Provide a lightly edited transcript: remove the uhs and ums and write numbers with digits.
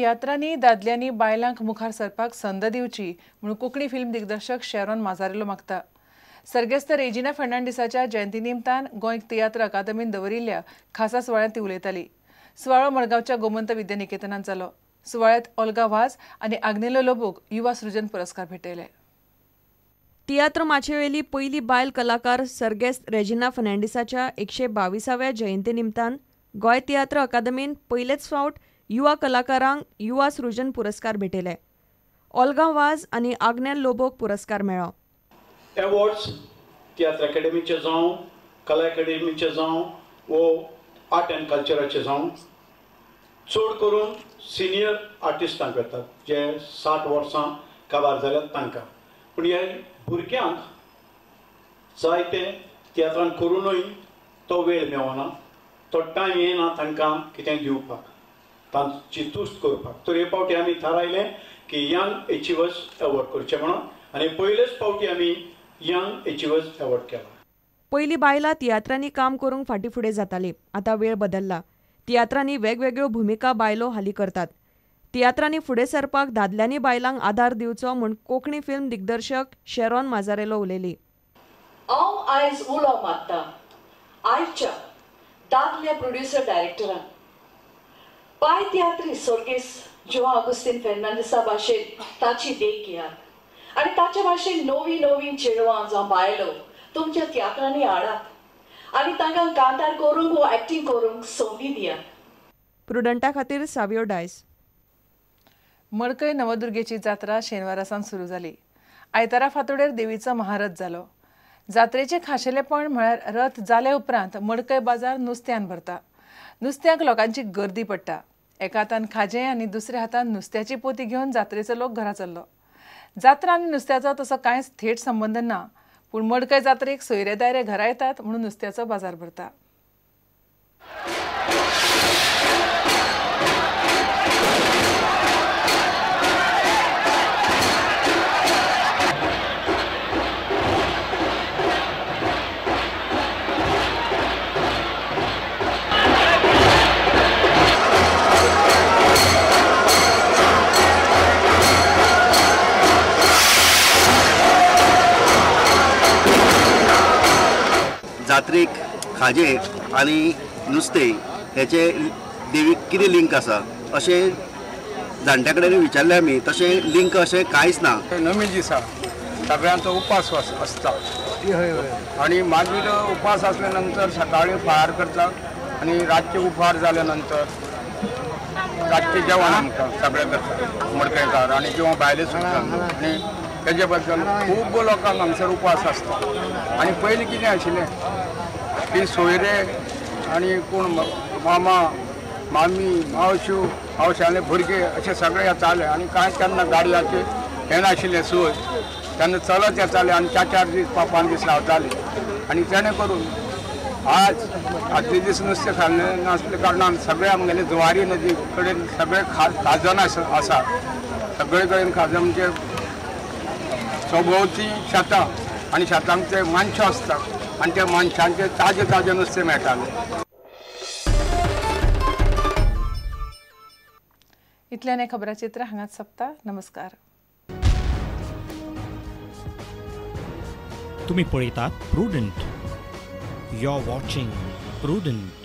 तियात्रांनी दादल्यांनी बायलांक मुखार सरपाक संद दिवची म्हणून कोंकणी फिल्म दिग्दर्शक शेरॉन माजारेलो मागता. सर्गेस्त रेजिना फर्नांडीसाच्या जयंती निमतान गोंय तियात्र अकादमीन दवरिल्ल्या खासा सुवाळ्यांत ती उलयताली. सुवाळो मडगांवच्या गोमंत विद्यानिकेतनांत जालो. सुवाळ्यांत ओल्गा वाज आनी आग्नेलो लोबोक युवा सृजन पुरस्कार भेटयले. तियात्र माचयेवेली पयली बायल कलाकार सर्गेस्त रेजिना फर्नांडीसाच्या 122व्या जयंती निमतान गोंय तियात्र अकादमीन पयलेच फावट युवा कलाकारांक युवा सृजन पुरस्कार भेटयले. ओल्गा वाज आनी आग्नेल लोबोक पुरस्कार मेळ्ळो. एवॉर्ड्स तियात्र अकॅडमीचे जावं, कला अकॅडमीचे जावं वो आर्ट अँड कल्चराचे जावं, चड करून सिनियर आर्टिस्टांक वेतात जे 60 वर्सां काबार जाल्यात तांकां. पूण ह्या भुरग्यांक जायते तियात्रान करुनूय तो वेळ मेळना, तो टायम येना तांकां कितें दिवपाक, तांची तुस्त करपाक. तर हे फावटी आमी थारायलें की यंग एचिवर्स एवॉर्ड करचें म्हणून आनी पयलेच फावटी आमी यंग एचिवर्स एवॉर्ड केला. पयलीं बायलां तियात्रांनी काम करूंक फाटीं फुडें जाताली. आतां वेळ बदल्ला. तियात्रांनी वेगवेगळ्यो भुमिका बायलो हालीं करतात. तियात्रांनी फुडें सरपाक दादल्यांनी बायलांक आदार दिवचो म्हूण कोंकणी फिल्म दिग्दर्शक शेरॉन माजारेलो उलयली. हांव आयज उलो मारता आयच्या दादल्या प्रोड्युसर डायरेक्टरान बाय तियात्री सर्गेस्त जुआंव आगुस्तीन फेर्नांडीसा भाशेन ताची देख घेयात आनी ताचे भाशेन नवीं नवीं चेडवां जावं बायलो तुमच्या तियात्रांनी हाडात आनी तांकां कांतार करूंक वो एक्टींग करूंक संदी दियात. प्रुडंटा खातीर सावियो डायस. मडकय नवदुर्गेची जात्रा शेनवारा सावन सुरू जाली. आयतारा फांतोडेर देवीचो महारथ जालो. जात्रेचें खाशेलेपण म्हळ्यार रथ जाले उपरांत मडकय बाजार नुस्त्यान भरता. नुस्त्याक लोकांची गर्दी पडटा. एका हातान खाजें आनी दुसऱ्या हातान नुस्त्याची पोती घेवन जात्रेचो लोक घरा चल्लो. जात्रा आनी नुस्त्याचो तसो कांयच थेट संबंद ना, पूण मडकय जात्रेक सोयरे दायरे घरा येतात म्हणून नुस्त्याचो बाजार भरता. जात्रेक खाजें आनी नुस्तें हेचे देवीक कितें लिंक आसा अशें जाणट्या कडेन विचारलें आमी, तशें लिंक अशें कांयच ना. नवी दिसा सगळ्यांचो उपास आसता आनी मागीर उपास आसल्या नंतर सकाळी फळार करता आनी रातचे उपहार जाल्या नंतर रातचें जेवण आमकां सगळें करता मडकयकार आनी किंवा भायले सुद्दां. आनी तेजे बद्दल खूब लोकांक हांगसर उपास आसता. आनी पयलीं कितें आशिल्लें की सोयरे आनी कोण मामा मामी मावश्यो मावशाले भुरगे अशे सगळे येताले आनी कांय तेन्ना गाडयाचे हें नाशिल्लें सोय, तेन्ना चलत येताले आनी 4-4 दीस 5-5 दीस रावताले. आनी तेणें करून आज आदले दीस नुस्तें खाल्लें नासले कारणान सगळे आमगेले जुवारी नदी कडेन सगळे खाजन आसा, सगळे कडेन खाजन म्हणजे सभोवती शेतां आनी शेतांक ते मानशो आसता आनी त्या मानशांचे ताजे ताजे नुस्तें मेळटालें. इतल्यान हें खबराचित्र हांगाच सोंपता. नमस्कार. तुमी पळयतात Prudent. You are watching Prudent.